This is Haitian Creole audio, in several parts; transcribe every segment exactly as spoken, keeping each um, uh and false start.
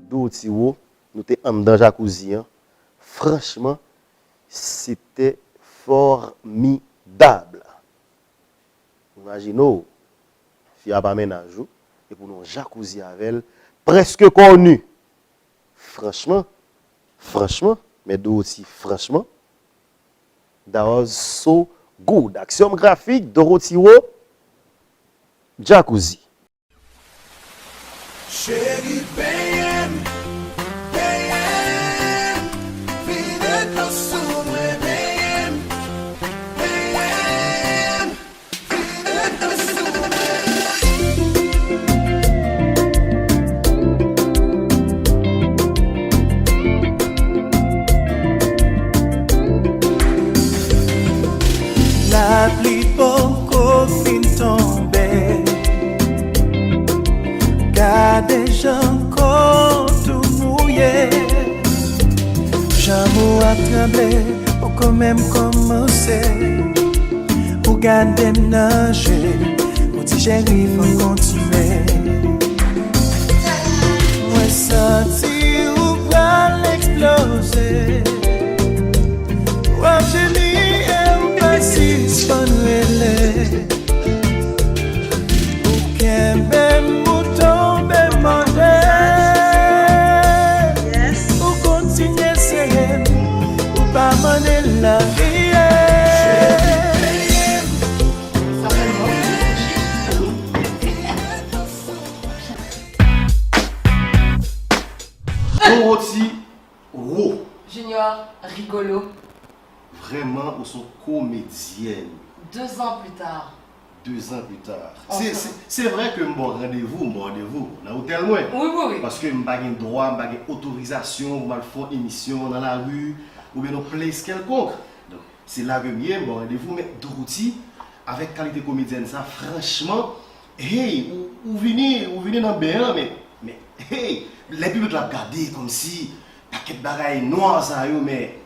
Doro Ti Wo, nou te anndan jakouzi an. Franchman, se te fòmidab. Imajine w, fi a pa mennaj ou, epi w nan yon jakouzi avè l, prèske kò ni. Franchman, franchman, men Doro Ti, franchman, that was so good. Axiom Graphic, Doro Ti Wo, Jacuzzi. Cheri, benyen m, benyen m, vide dlo sou mwen, benyen m, benyen m. Lapli poko fin tonbe. Gade jan kò w tou mouye. Janm ou ap tranble, poko menm kòmanse. Ou gade m nan je, ou di cheri fò n kontinye. Mwen santi ou pral eksploze. W ap jemi e ou pa sispann rele. Ou kenbe m, ou tonbe mòde. Ou kontinye sere m, ou pa mande l anyen. Doro Ti Wo. Junior Rigolo. Vrèman, ou se yon komedyèn. Deux ans plus tard. Deux ans plus tard. Se, se, se vre ke m ba w randevou, m ba w randevou nan otèl mwen. Wi, wi, wi. Paske m pa gen dwa, m pa gen otorizasyon pou m al fè yon emisyon nan lari oubyen nan place kèlkonk. Donk, se la ke m ye, m ba w randevou, men Doro Ti, avèk kalite komedyèn sa, franchman, hey, ou, ou vini, ou vini nan ben an, men, men, hey, lè piblik la ap gade kòmsi pakèt bagay nwa sa yo, men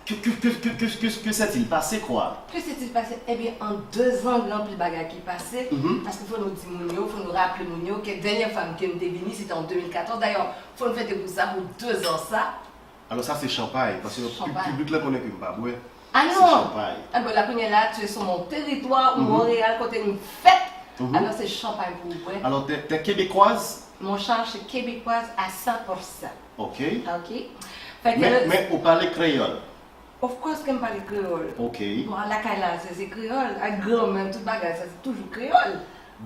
Que, que, que, que, que, que, que s'est-il passé, quoi? Que s'est-il passé? Ebyen, an dezan, gen anpil bagay ki pase, paske fò nou di moun yo, fò nou raple moun yo ke dènyè fwa ke m te vini, se te an de mil katòz. Dayè, fò nou fete pou sa, pou dezan sa. Alò, sa se chanpay, paske pi-, piblik la konnen ke m pa bwè. Ah non! Se chanpay. Ah bon, la kounye a la, tu es sur mon territoire, ou Montréal, kote m fèt. Alò, se chanpay pou ou bwè. Alors, t'es, t'es québécoise? Mon char, je suis québécoise à cent pour cent. Ok. Ok. Fè ke Men, men ou pale kreyòl? Of course ke m pale kreyòl. Ok. Bon, lakay la, se, se kreyòl. Ak granmè, tout bagay, sa, se toujou kreyòl.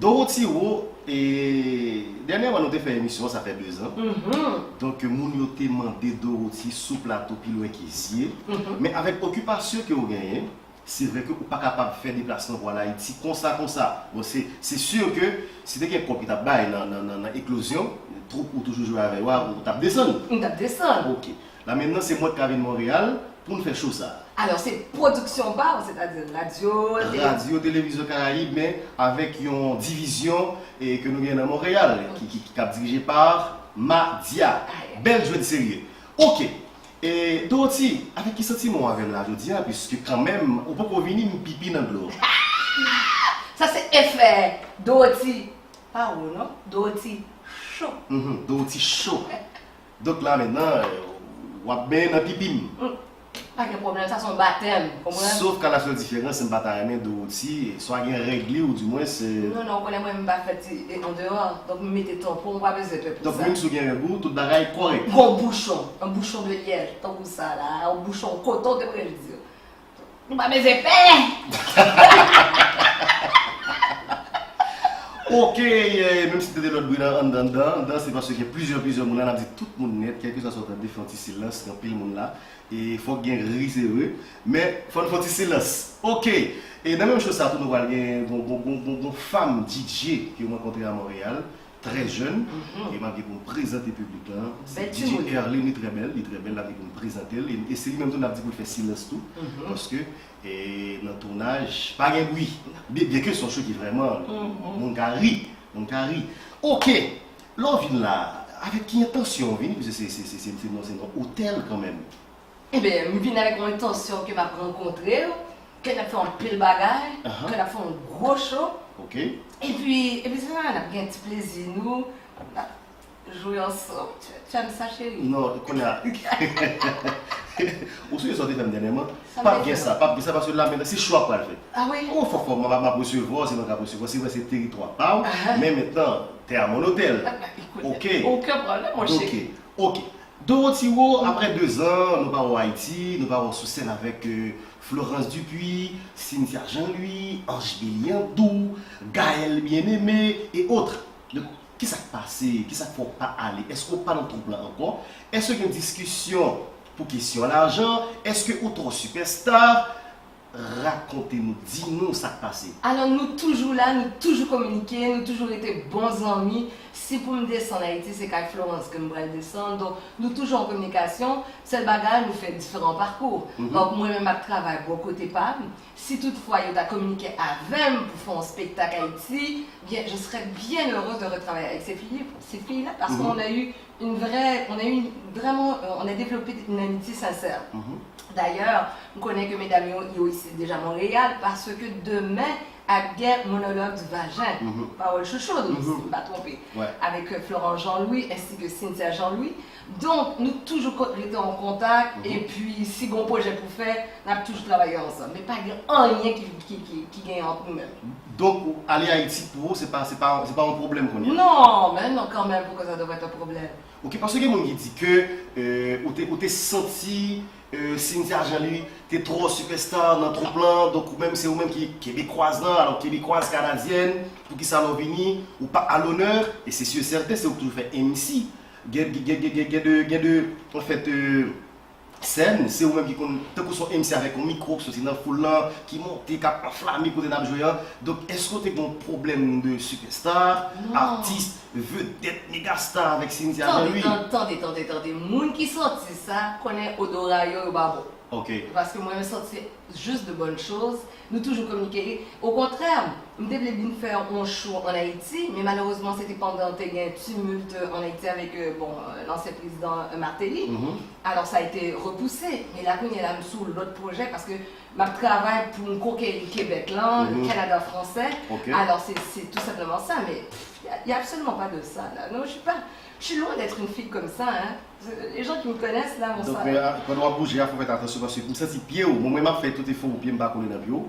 Doro Ti Wo, e, dènyèman nou te fè emisyon, sa fè dezan. Donk, moun yo te mande Doro Ti sou plato pi lwen ke zye. Men avèk okipasyon ke w genyen, se vre ke ou pa kapab fè deplasman pou al Ayiti konsa, konsa. Bon, se, se si ke si te gen kòb ki t ap bay nan, nan, nan, nan Eklozyon, twoup ou toujou jwe avè yo a, ou t ap desann. M t ap desann. Ok. La mentnan, se mwen k ka vin Monreyal pou n fè cho sa. Alò, se pwodiksyon pa w, sètadi radyo, tele- Radyo, Televizyon Karayib, men avèk yon divizyon, e, ke nou gen nan Monreyal, ki, ki, ki, k ap dirije pa Madia. Bèl jwèt serye. Ok. E, Doro Ti, avèk ki santiman w avè m la jodi a, piske kanmenm, ou poko vini, m pipi nan dlo. Sa se efè Doro Ti, pa ou non, Doro Ti cho. Mhm, Doro Ti cho. Donk la mentnan, w ap benyen nan pipi m. Mm. Pa gen pwoblèm, sa se yon batèm, konprann? Sof ka la sèl diferans, m pa ta renmen Doro Ti, swa gen règ li, ou dimwens, Non, non, ou konnen mwen, m pa fèt, e, andeyò, donk m mete tanpon, ou pa bezwen pè pou sa. Donk menm si w gen règ ou, tout bagay kòrèk. Gon bouchon, un bouchon de liège, tankou sa la, yon bouchon koton, te prè l di. Nou pa bezwen pè! Ok, e, menm si te de lòt bri nan anndan, anndan, anndan, se paske gen plizyè, plizyè moun la, n ap di tout moun nèt, kèlkeswa sa w tande, fè yon ti silans, gen anpil moun la, e fòk gen ri, se vre, men fò n fè yon ti silans. Ok, e nan menm cho sa tou, nou pral gen gon, gon, gon, gon, gon fanm D J ke mwen rankontre a Monreyal, trè jèn, e m ap gen pou m prezante piblik lan. Se D J Erlin, li trè bèl, li trè bèl, l ap gen pou m prezante l. E, e se li menm tou n ap di pou l fè silans tou, paske, e, nan tounaj, pa gen bri. Byen, byenke se yon cho ki vrèman, moun ka ri, moun ka ri. Ok, lè w vin la, avèk ki entansyon w vini? Piske se, se, se, se, se nan, se nan otèl kanmenm. Ebyen, m vin avèk yon entansyon ke m ap rankontre w, ke n ap fè anpil bagay, ke n ap fè yon gwo cho. Ok. Epi, epi se sa, n ap gen ti plezi nou, n ap jwe ansanm. Tu, tu aimes ça, chérie? Non, kounye a. Ou sonje sa w te fè m dènyèman? P ap gen sa, p ap gen sa, paske la mentnan se cho a pral fè. Ah wi? Oh, fò, fò, m ap, m ap resevwa w, se mwen k ap resevwa w, se vre se teritwa pa w, men mentnan, t'es à mon hôtel. Ah, ben, écoute, aucun problème, mon chéri. Ok. Dorothy Rowe, aprè dezan, nou pa wè w Ayiti, nou pa wè w sou sèn avèk euh, Florence Dupuis, Cynthia Jean-Louis, Ange Béliandou, Gaëlle Bien-Aimé, et autres. Donk, kisa k pase? Kisa k fè w pa ale? Èske w pa nan twoup lan ankò? Èske gen diskisyon pou kesyon lajan? Èske ou twò sipèsta? Rakonte nou, di nou sa k pase. Alò, nou toujou la, nou toujou kominike, nou toujou rete bon zanmi. Si pou m desann Ayiti, se kay Florence ke m pral desann. Donk, nou toujou an kominikasyon. Sèl bagay, nou fè diferan pakou. Donk, mwen menm, m ap travay bò kote pa m. Si toutfwa yo ta kominike avè m pou fè yon spektak Ayiti, byen, je serais bien heureuse de retravailler avec ces filles, ces filles-là, parce qu'on a eu une vraie, on a eu une, vraiment, euh, on a développé une amitié sincère. D'ailleurs, m konnen ke medam yo, yo isi deja Monreyal, paske demen ap gen Monologues Vagins, Pawòl Chouchou, si m pa twonpe, avèk euh, Florent Jean-Louis ainsi que Cynthia Jean-Louis. Donk, nou toujou ko- rete an kontak, epi si gon pwojè pou fè, n ap toujou travay ansanm. Men pa gen anyen ki, ki, ki, ki genyen ant nou menm. Donk, ale Ayiti pou ou, se pa, se pa, se pa yon pwoblèm kounye a? Non, men non, kanmenm, pourquoi ça devrait être un problème? Ok, paske gen moun ki di ke euh, ou te, ou te santi euh, Cynthia Jean-Louis te twò sipèsta nan twoup lan, donk ou menm se ou menm ki kebekwaz lan, alò kebekwaz kanadyèn, poukisa lè w vini, ou pa à l'honneur, e se sûr et certain, se ou k toujou fè M C. Gen, gen, gen, gen, gen de, gen de, anfèt, euh, sèn, se ou menm ki konn, tankou se yon M C avèk yon mikwo ki soti nan foul lan, ki monte, k ap anflame kote n ap jwe an. Donk, èske w te gen yon pwoblèm de sipèsta, atis, vedèt, megastar avèk Cynthia Jean-Louis? Tande, tande, tande, tande, tande. Moun ki santi sa, konnen odora yo, yo pa bon. Ok. Paske mwen, m santi juste de bonnes choses. Nou toujou kominike. Okontrè, m te vle vin fè yon show an Ayiti, men malerezman, se te pandan te gen timilt an Ayiti avèk, euh, bon, euh, lansyen prezidan, euh, Martelly. Mhm. Alors, ça a été repoussé. Men la, kounye a la, m sou lòt pwojè paske m ap travay pou m konkeri Kebèk lan, le Canada français. Ok. Alors, c'est, c'est tout simplement ça, mais il y a, il y a absolument pas de ça, là. Non, je suis pas, je suis loin d'être une fille comme ça, hein. Les gens qui me connaissent, là, vont savoir. Donk, men, a, pandan w ap bouje a, fò w fè atansyon, paske m santi pye w. Mwen, mwen, m ap fè tout efò pou pye m pa kole nan pye w.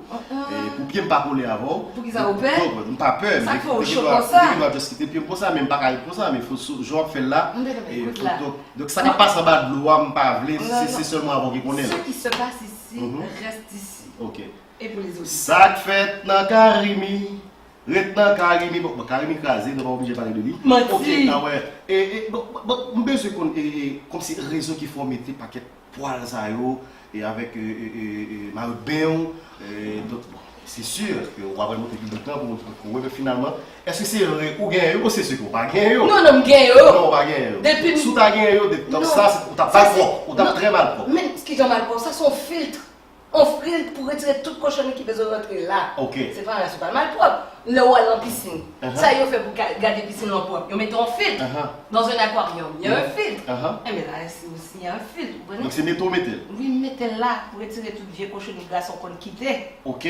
E pou pye m pa kole avè w. Poukisa ou pè? Non, m pa pè, men sa k fè w cho konsa? Ou te gen dwa just kite pye m konsa, men m pa ka ret konsa, men fò, jan w ap fè l la, e fò, donk, donk, sa k ap pase anba dlo a, m pa vle, se, se sèlman avè w ki konnen l. Ce qui se passe ici reste ici. Ok. Et pour les auditeurs. Sa k fèt nan Karimi, ret nan Karimi. Bon, bon, Karimi kraze, nou pa oblije pale de li. Manti. Ok, a wè. E, e, bon, bon, bon, m bezwen konn, e, e, kòmsi rezon ki fè w mete pakèt pwal sa yo, e avèk, e, e, e, e, mayot ben w, e, donk, bon, se sûr ke w apral montre piblik lan pou, pou, pou wè, men finalman, èske se vre ou genyen yo, ou se sûr ke w pa genyen yo? Non, non, m genyen yo. Non, ou pa genyen yo. Depi m- Si w ta genyen yo, depi, non, sa, se, ou t ap mal pwòp, ou t ap trè mal pwòp. Men, kijan mal pwòp? Sa se yon filtre. On filtre pou retire tout kochonni ki bezwen rantre la. Ok. Se pa, se pa malpwòp. Lè w al nan pisin, sa yo fè pou ka- gade pisin lan pwòp? Yo mete yon filtre. Dans un aquarium, il y a un filtre. Enben la, ici aussi, il y a un filtre, vous comprenez? Donk, se mete w mete l? Wi, m mete l la pou retire tout vye kochonni gason konn kite. Ok.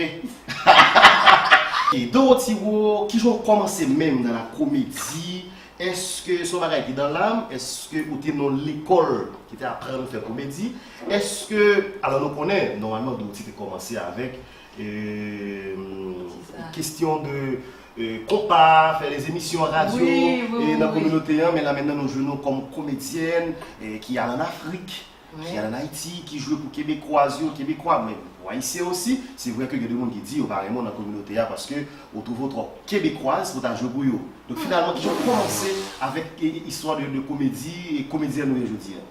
E Dorothy Rowe, kijan w kòmanse menm nan la komedi? Èske se yon bagay ki dan lam? Èske ou te nan yon lekòl ki te aprann fè komedi? Èske, alò nou konnen, nòmalman, Dorothy te kòmanse avèk, e, kesyon de, e, konpa, fè lèzemisyon radyo, e, nan kominote an, men la mentnan nou jwenn nou kòm komedyèn, e, ki al ann Afrik, ki al ann Ayiti, ki jwe pou Kebekwaz yo, Kebekwa, men pou Ayisyen osi. Se vre ke gen de moun ki di yo pa renmen w nan kominote a paske ou twouve w twò kebekwaz pou w ta jwe pou yo. Donk, finalman, kijan w kòmanse avèk, e, e, istwa de, de komedi e komedyèn ou ye jodi a?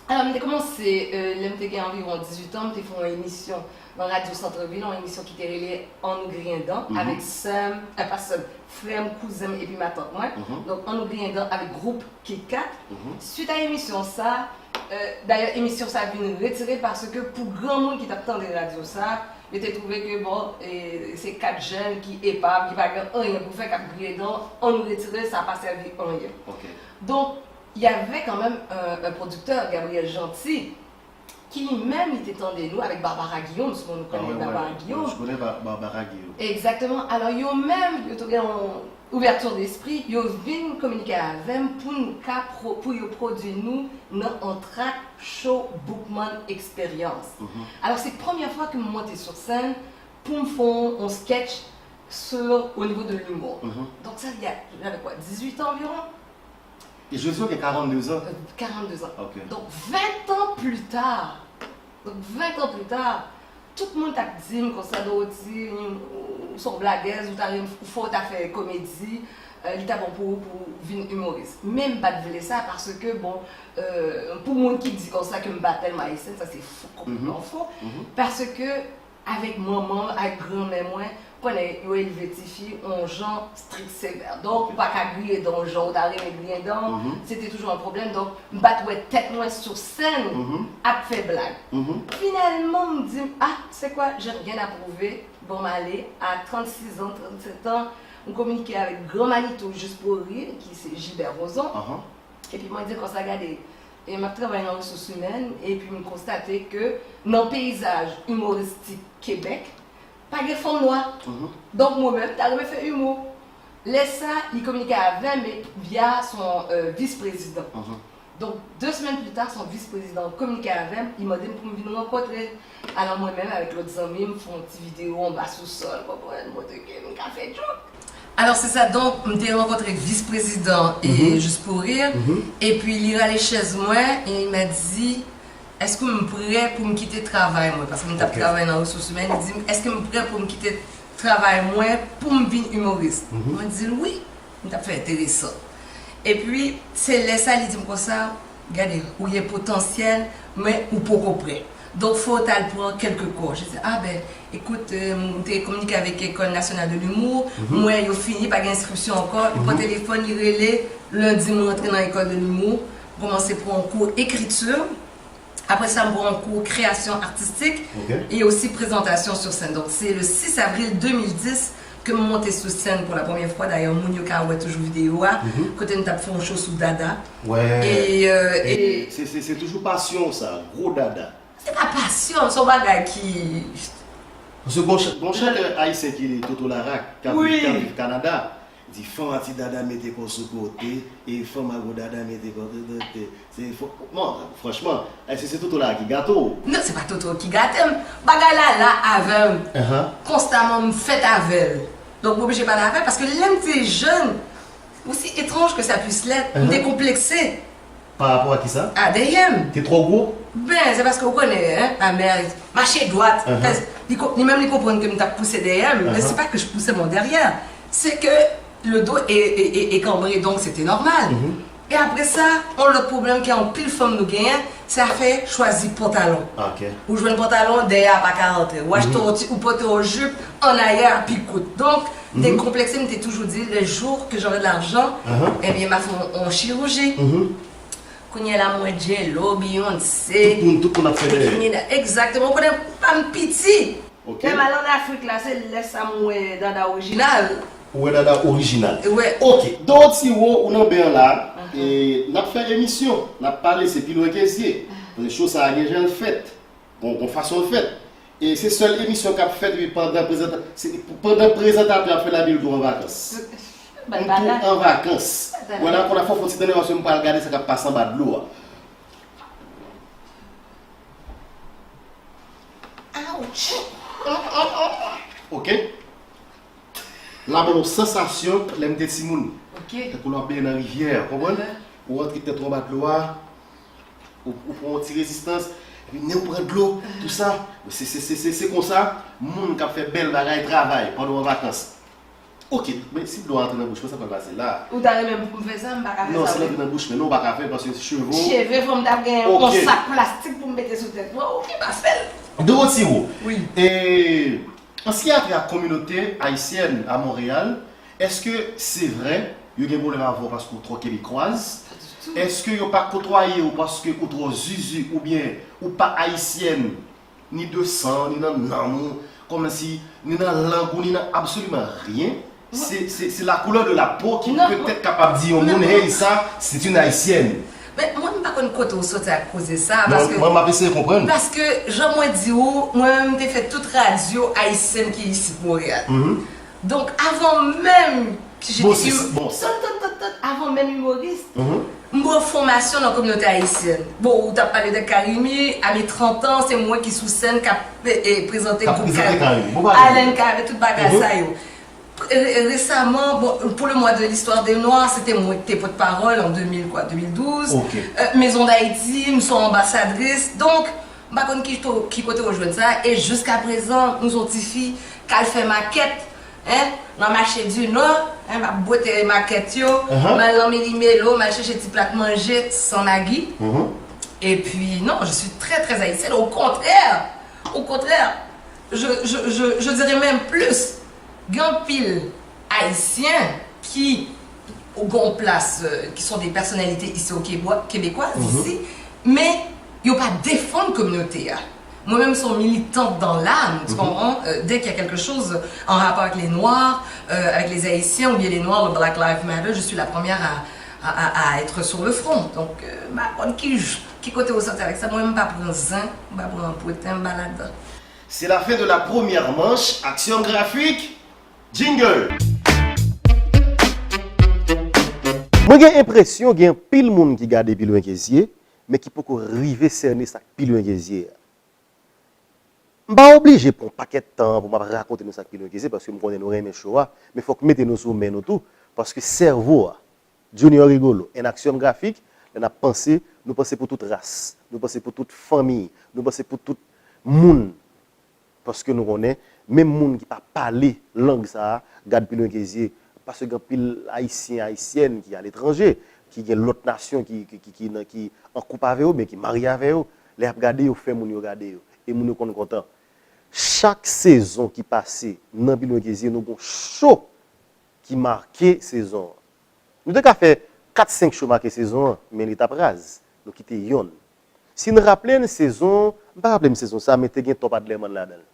Alò, m te kòmanse, e, lè m te gen anviwon dizuit an, m te fè yon emisyon nan Radyo Santrevil, yon emisyon ki te rele Ann nou griyen dan, avèk sè m, e, pa sè m, frè m, kouzen m epi matant mwen. Donk, Ann nou griyen dan avèk gwoup Kit Kat. Suit a emisyon sa, e, dayè, emisyon sa vin retire paske pou granmoun ki t ap tande radyo sa, yo te twouve ke, bon, e, se kat jèn ki epav, ki pa gen anyen pou fè, k ap griyen dan, ann nou retire, sa pa sèvi anyen. Ok. Donk, y avait quand même un, un producteur, Gabriel Jeanty, ki li menm, li te tande nou avèk Barbara Guillaume, si nou Ah konnen ouais, Barbara ouais. Guillaume. Je connais Bar- Barbara Guillaume. Exactement. Alors, yo menm, yo te gen yon ouverture d'esprit, yo vin kominike avè m pou nou ka pro, pou yo pwodui nou nan yon track show Boukman Experience. Alors, se premyè fwa ke m monte sou sèn pou m fè yon, yon sketch sur, au niveau de l'humour. Donc, ça, il y a, j'avais quoi, dix-huit ans environ? E jodi a, ou gen karannde zan? Euh, quarante-deux ans. Ok. Donc, vingt ans plus tard, donc, vingt ans plus tard, tout moun t ap di m konsa, Dorothy, ou se yon blagèz, ou ta renmen, ou fò w ta fè komedi, euh, li ta bon pou ou pou w vin imoris. Men m pa t vle sa, paske, bon, euh, pou moun ki di konsa ke m pa tèlman ayisyèn, sa se fo, konplètman fo. Paske, avèk manman m, ak granmè mwen, konnen yo elve tifi yon jan strik sevè. Donk, ou pa ka griyen dan w jan ou ta renmen griyen dan w. Se te toujou yon pwoblèm. Donk, m pa t wè tèt mwen sou sèn ap fè blag. Finalman, m di m, ah, c'est quoi, j'ai rien à prouver. Bon, m ale, à trente-six ans, trente-sept ans, m kominike avèk gran Manitou Jis pou Rir, ki se Gilbert Rozon. Epi mwen di konsa, gade, e m ap travay nan resous imèn, epi m konstate ke nan peyizaj imoristik Kebèk, pa gen fanm nwa. Donk, mwen menm, m ta renmen fè imo. Lè sa, li kominike avè m, e via son euh, vis-prezidan. Donk, de semèn pli ta, son vis-prezidan kominike avè m, li mande m pou m vin rankontre l. Alò, mwen menm, avèk lòt zanmi m, fè yon ti videyo anba sousòl, konprann, montre ke m ka fè djòk. Alors, c'est ça. Donc, m te rankontre vis-prezidan e Jis pou Rir. Epi, li rale chèz mwen e li m'a dit, èske m prè pou m kite travay mwen? Paske m t ap travay nan resous imèn. Li di m, èske m prè pou m kite travay mwen pou m vin imoris? Mwen di l wi. M t ap fè enteresan. Epi, se lè sa, li di m konsa, gade, ou gen potansyèl, men ou poko prè. Donk, fò w t al pran kèlke kou. Je dis, ah ben, écoute, euh, m te kominike avèk École Nationale de l'Humour, m wè yo fini, pa gen enskripsyon ankò. Li pran telefòn, li rele, lendi, m rantre nan École de l'Humour, m kòmanse pran kou ekriti. Après ça, m pran kou création artistique et aussi présentation sur scène. Donc, c'est le six avril deux mille dix ke m monte sou sèn pou la premyè fwa. Dayè, moun yo ka wè toujou videyo a, kote m t ap fè yon show sou dada. Ouais. E, euh, e Se se- se toujou pasyon w sa, gwo dada. Se pa pasyon, se yon bagay ki... Paske gon ch- gon chantè ayisyen ki rele Toto Larac, k ap Wi. k ap viv Kanada, di fanm a ti dada mete kò sou kote, e fanm a gwo dada mete kò sou kote. Se fo- bon, franchman, ayisyen se Toto Larac ki gate w. Non, se pa Toto ki gate m. Bagay la la avè m. Konstaman m fèt avè l. Donk, m oblije pale avè l, paske lè m te jèn, aussi étrange que ça puisse l'être, m te konplekse. Pa rapò a kisa? A dèyè m. Te twò gwo? Ben, se paske ou konnen, hein, ma mère, mache dwat. Li ko- li menm li konprann ke m t ap pouse dèyè m, mais c'est pas que je poussais mon derrière. C'est que le dos est, est, est, est cambré, donc c'était normal. E apre sa, yon lòt pwoblèm ke anpil fanm nou genyen, se afè chwazi pantalon. Ok. Ou jwenn pantalon, dèyè a pa ka rantre. Ou achte yon ti, ou pote yon jip, annayè a pi kout. Donk, m te konplekse, m te toujou di, le jour que j'aurai de l'argent, ebyen, m a fè yon, yon chirurgie. Kounye a la, mwen J-Lo, Beyoncé. Tout moun, tout moun ap fè dèyè. Nicki Minaj. Exactement. Ou konnen pa m piti. Ok. Lè m al ann Afrik la, se lè sa m wè dada orijinal. Ou wè dada orijinal. Wè. Ok. Dorothy Rowe, ou nan ben an la. E n ap fè emisyon. N ap pale, se pi lwen ke zye. Paske show sa a gen jan l fèt. Gon, gon fason l fèt. E se sèl emisyon k ap fèt, epi pandan prezanta-, se, pandan prezantatè ap fè labil tou an vakans. M tou an vakans. Wè la, konn ap fè yon ti tande paske m pral gade sa k ap pase anba dlo a. Ouch! Ok? L ap ban w sansasyon lè m te timoun. Ok. Tankou lè w ap benyen nan rivyè, konprann? Ou rantre tèt ou anba dlo a, ou, ou pran yon ti rezistans, epi nen w pran dlo, tou sa. Se, se, se, se, se konsa, moun k ap fè bèl bagay travay pandan w an vakans. Ok, men si dlo a antre nan bouch mwen, sa pral pase la. Ou ta renmen pou m fè sa, m pa ka fè Non, sa. Si l antre nan bouch mwen, non, ou pa ka fè l paske cheve w. Cheve, fò m t ap gen Ok. yon sak plastik pou m mete sou tèt mwen. Ok, pa fè l. Dorothy Rowe. Wi. E, an se ki a trait ak kominote ayisyèn a Monreyal, èske se vrè yo gen pwoblèm avè w paske w twò kebekwaz? Pas du tout. Èske yo pa kotwaye w paske ou twò zuzu oubyen ou pa ayisyèn, ni de san, ni nan nanm ou, kòmsi ni nan lang ou, ni nan absoliman ryen? Se, se, se la couleur de la peau ki Non, petèt kapab di yon moun, non. Hey, sa, c'est une haïtienne. Men mwen, m pa konn kote w soti ak koze sa, paske, mwen, m ap eseye konprann. Paske, jan mwen di w, mwen menm, m te fè tout radyo ayisyèn ki isit Monreyal. Donk, avan menm ki je te... Bon, sis, bon. Tann, tann, tann, tann, avan menm imoris, m pran fòmasyon nan kominote ayisyèn. Bon, ou t ap pale de Carimi, a mes trente ans, se mwen ki sou sèn k ap, e, e, prezante gwoup Carimi. Allen Carimi, tout bagay sa yo. Re-, resaman, bon, pour le mois de l'histoire des Noirs, se te mwen ki te pòtpawòl an de mil kwa, de mil douz. Euh, Maison d'Haïti, m se yon anbasadris. Donk, m pa konn ki to-, ki kote w jwenn sa. E jiskaprezan, m se yon ti fi k al fè makèt, en, nan mache di Nò, en, m ap bwete makèt yo, m al nan Mini Melo, m al chèche ti plat manje san magi. Epi, non, je suis très, très haïtienne. Au contraire, au contraire, je, je, je, je dirais même plus, gen anpil Ayisyen ki gen yon plas, euh, qui sont des personnalités ici au Québécois, québécoises ici, men yo pa defann kominote a. Mwen menm, se yon militante dans l'âme, tu comprends? Euh, dès qu'il y a quelque chose en rapport avec les Noirs, euh, avec les Haïtiens ou bien les Noirs, le Black Lives Matter, je suis la première à, à, à, à être sur le front. Donk, euh, m pa konn ki, ki kote w soti avèk sa. Mwen, m pa pran zen, m pa pran pweten, m pa ladan. C'est la fin de la première manche. Action graphique. Jingle. Mwen gen enpresyon gen anpil moun ki gade Pi Lwen Ke Zye, men ki poko rive sène sa k pi lwen ke zye a. M pa oblije pran pakèt tan pou m ap rakonte nou sa k pi lwen ke zye, paske m konnen nou renmen show a, men fòk m mete nou sou men nou tou, paske sèvo a, Junior Rigolo, en aksyon grafik, lè n ap panse, nou panse pou tout ras, nou panse pou tout fanmi, nou panse pou tout moun. Paske nou konnen, menm moun ki pa pale lang sa a, gad pi lwen ke zye, paske gen anpil Ayisyen, Ayisyèn ki aletranje, ki gen lòt nasyon ki, ki, ki, ki, nan, ki an koup avè yo, oubyen ki marye avè yo, lè y ap gade yo, fè moun yo gade yo. E moun yo konn kontan. Chak sezon ki pase nan pi lwen ke zye, nou gon cho ki make sezon an. Nou te ka fè kat senk cho make sezon an, men li t ap raz. Nou kite yonn. Si n raple n sezon, m pa raple m sezon sa, men te gen Top Adlerman ladan l.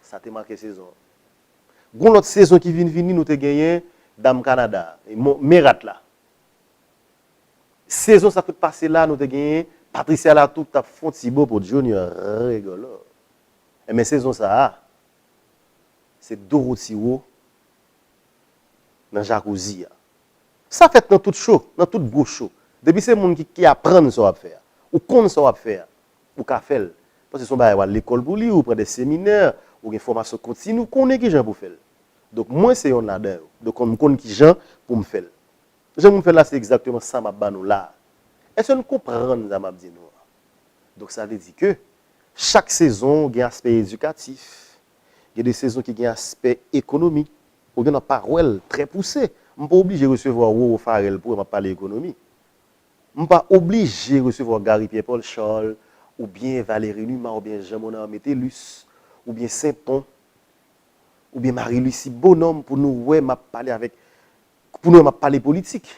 Sa te make sezon an. Gon lòt sezon ki vin vini, nou te genyen Dam Kanada, Merat la. Sezon sa k sot pase la, nou te genyen Patricia Latour k t ap fè yon ti bo pou Junior Rigolo. Enben sezon sa a, se Dorothy Rowe nan jakouzi a. Sa fèt nan tout cho, nan tout gwo cho. Depi se moun ki, ki aprann sa w ap fè a, ou konn sa w ap fè a, ou ka fè l. Paske se yon bagay w al lekòl pou li, ou pran de seminè, ou gen fòmasyon kontini, ou konnen kijan pou fè l. Donk mwen se yonn ladan yo. Donk m konn kijan pou m fè l. Jan pou m fè l la, se egzakteman sa m ap ba nou la a. Èske n konprann sa m ap di nou an? Donk sa vle di ke chak sezon gen aspè edikatif, gen de sezon ki gen aspè ekonomik, ou gen nan pawèl trè pouse. M pa oblije resevwa Roro Farel pou wè m ap pale ekonomi. M pa oblije resevwa Gary Pierre Paul Charles oubyen Valéry Numa oubyen Jean Monard Metellus oubyen Sainton oubyen Marie Lucie Bonhomme pou nou wè m ap pale avèk, pou nou wè m ap pale politik.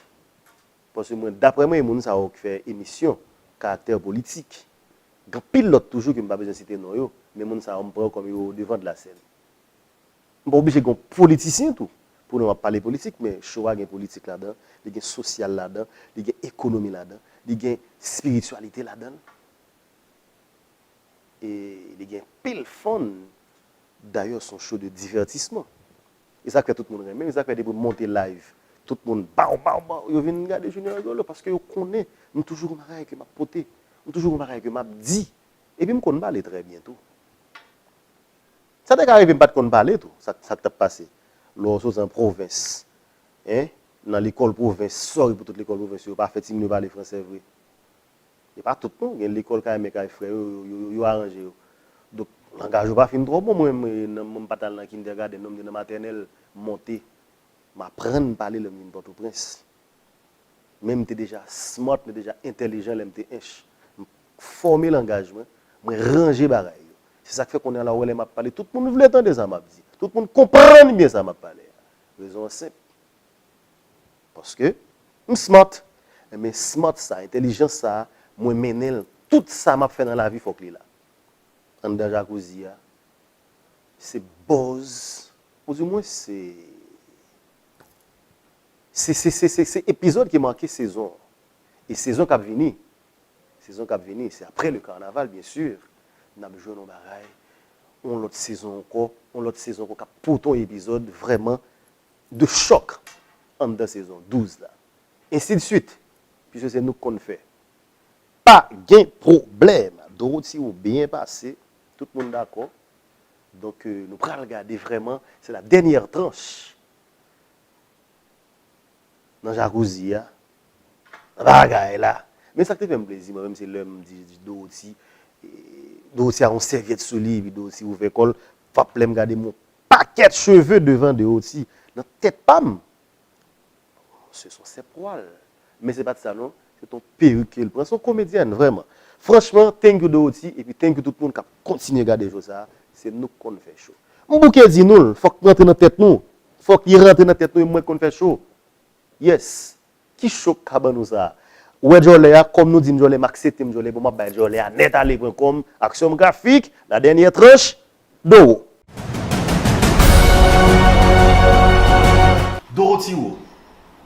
Paske mwen, daprè mwen, e moun sa yo k fè emisyon, karaktè politik. Gen anpil lòt toujou ke m pa bezwen site non yo, men moun sa yo m pran yo kòm yo o devan de la sèn. M pa oblije gen yon politisyen tou pou nou ap pale politik, men show a gen politik ladan, li gen sosyal ladan, li gen ekonomi ladan, li gen espirityalite ladan l. E li gen pil fun. Dayè se yon show de divertissement. E sa k fè tout moun renmen, e sa k fè depi m monte live, tout moun baw, baw, baw, yo vin gade Junior Rigolo, paske yo konnen m toujou gon bagay ke m ap pote, m toujou gon bagay ke m ap di. Epi m konn pale trè byen tou. Sa te ka rive m pa t konn pale tou, sa, sa k t ap pase. Lè w soti an pwovens, en, nan lekòl pwovens, sorry pou tout lekòl pwovens yo, yo pa fè timoun yo pale fransè vre. E pa tout non, gen lekòl kay mè kay frè yo, yo, yo, yo aranje yo. Donk, langaj yo pa fin twò bon, mwen, mwen, nan, mwen m pa t al nan kindergarten non, m te nan matènèl, m monte, m aprann pale lè m vin Pòtoprens. Men m te deja smart, m te deja entèlijan lè m te ench. M fòme langaj mwen, mwen ranje bagay yo. Se sa k fè kounye a la ou wè lè m ap pale, tout moun vle tande sa m ap di. Tout moun konprann byen sa m ap pale a. Rezon an senp. Paske m smart. Enben smart sa, entèlijans sa, mwen mennen l. Tout sa m ap fè nan lavi fòk li la. Anndan jakouzi a, se buzz, ou di mwen se, se, se, se, se, se epizòd ki make sezon an. E sezon k ap vini, sezon k ap vini, se apre le carnaval, byen si, n ap jwenn yon bagay, yon lòt sezon ankò, yon lòt sezon ankò k ap pote yon epizòd vrèman de chòk anndan sezon douz la. Ensi de swit, piske se nou k konn fè. Pa gen pwoblèm. Dorothy ou byen pase, tout moun dakò. Donk, euh, nou pral gade vrèman, se la dènyè tranch nan jakouzi a, nan bagay la. Men sa k te fè m plezi, mwen menm, se lè m di, di Dorothy, e, Dorothy a yon sèvyèt sou li, epi Dorothy ouvè kò l, fap lè m gade m yon pakèt cheve devan Dorothy. Nan tèt pa m, se son sèp pwal. Men se pa t sa non, se ton perik ke l pran. Se yon komedyèn, vrèman. Franchman, thank you Dorothy, epi thank you tout moun k ap kontinye gade show sa a. Se nou k konn fè show. M bouke di nou l, fòk rantre nan tèt nou. Fòk li rantre nan tèt nou, e mwen k konn fè show. Yes. Ki show k ka ban nou sa? Ou wè djòlè a, kòm nou di m djòlè, m aksepte m djòlè, bon, m ap bay djòlè a nèt ale pwen kòm, Aksyon Grafik, la dènyè tranch, Doro. Doro Tiwo.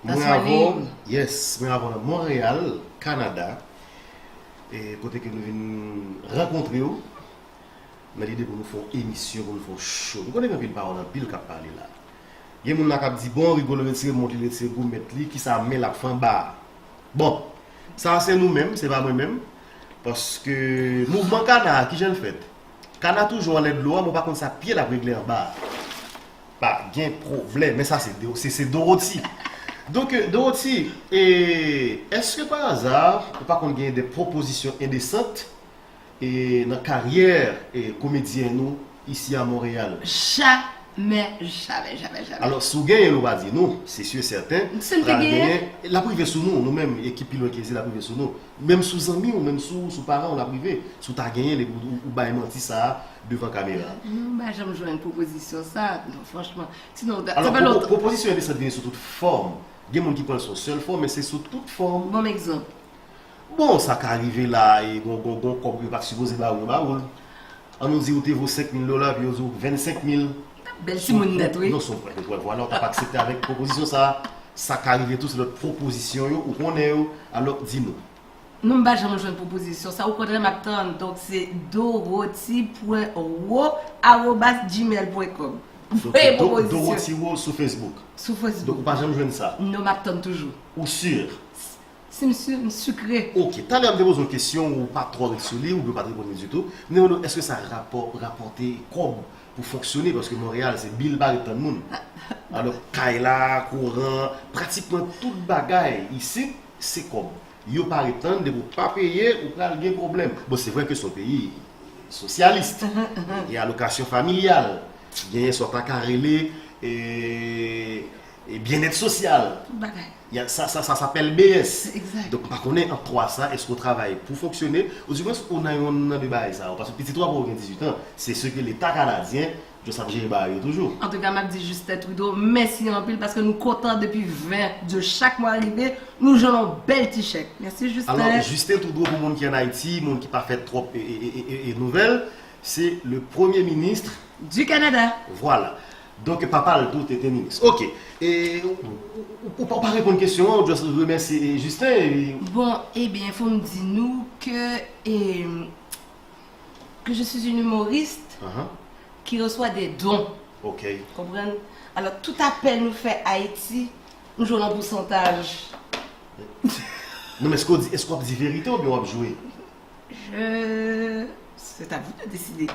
Mwen avè w, yes, mwen avè w nan Monreyal, Kanada. E kote ke nou vin rankontre w nan lide pou nou fè yon emisyon, pou nou fè yon show. Nou konnen gen anpil pawòl, anpil k ap pale la. Gen moun la k ap di, bon, Rigolo retire mont li, retire goumèt li, kisa men l ap fè anba a? Bon, sa a se nou menm, se pa mwen menm. Paske mouvman kana a, kijan l fèt? Kana toujou anlè dlo a, men w pa konn sa pye l ap regle anba a. Pa gen pwoblèm, men sa se, se, se Dorothy. Donk, Dorothy, e, èske pa aza ou pa konn gen de pwopozisyon endesant e nan karyè e komedyen nou isi a Monreyal? Jamè, jamè, jamè, jamè. Alò, si w genyen l, ou pa di nou, se si e sèten, si m te genyen, l ap rive sou nou, nou menm, ekip Pi Lwen Ke Zen, l ap rive sou nou. Menm sou zanmi w, menm sou, sou paran w, l ap rive. Si w ta genyen l epi w, ou bay manti sa a devan kamera. M pa janm jwenn pwopozisyon sa a, non, franchman. Sinon, alò, pwopo-, pwopozisyon endesant vini sou tout fòm. Gen moun ki pran l sou yon sèl fòm, men se sou tout fòm. Ban m egzanp. Bon, sa ka rive la, e gon, gon, gon kòb yo pa t sipoze ba ou, yo ba ou l. An nou di ou te vo senk mil dola, epi yo di w vennsenk mil. Bèl timoun nèt, wi. Non, se yon pwen de pwen. Vwala, ou t ap aksepte avèk pwopozisyon sa a. Sa ka rive tou, se lòt pwopozisyon yo, ou konnen yo. Alò, di nou. Non, m pa janm jwenn pwopozisyon sa. Okontrè, m ap tann. Donk, se dorothy pwen wo arobas gmail pwen kòm. Voye pwopozisyon. Donk, Do-, Dorothy Wo sou Facebook. Sou Facebook. Donk, ou pa janm jwenn sa? Non, m ap tann toujou. Ou si? Si m si, m sikre. Ok, talè a m te poze w kesyon, ou pa twò ret sou li, oubyen ou pa t reponn li ditou. M te mande w, èske sa rapò-, rapòte kòb pou fonksyone, paske Monreyal, se bil pa ret tann moun. Alò, kay la, kouran, pratikman tout bagay isit, se kòb. Yo pa ret tann, depi w pa peye, ou pral gen pwoblèm. Bon, se vre ke se yon peyi sosyalis. Gen alokasyon familyal, genyen sa w ta ka rele, e, e, byennèt sosyal. Tout bagay. Ya, sa, sa, sa, sa apèl B S. Egzak. Donk, m pa konnen ant twa sa, èske w travay pou fonksyone, oudimwens ou nan yonn nan de bagay sa yo? Paske pitit ou a poko gen dizuit an, se si ke Leta kanadyen just ap jere bagay yo toujou. Antouka, m ap di Justin Trudeau mèsi anpil paske nou kontan depi ven de chak mwa rive, nou jwenn yon bèl ti chèk. Mèsi, Justin. Alò, Justin Trudeau, pou moun ki ann Ayiti, moun ki pa fè twòp e, e, e, e, e nouvèl, se le premye minis du Canada. Vwala. Donk, papa l tou te, te minis. Ok. E, ou, ou, ou, ou pa reponn kesyon an, ou just remèsye, e, Justin, e... Bon, ebyen, fò m di nou ke, e, que je suis une humoriste qui reçoit des dons. Ok. Konprann? Alò, tout apèl nou fè Ayiti, nou jwenn yon pousantaj. Non, men èske w di, èske w ap di verite oubyen w ap jwe? Je, c'est à vous de décider.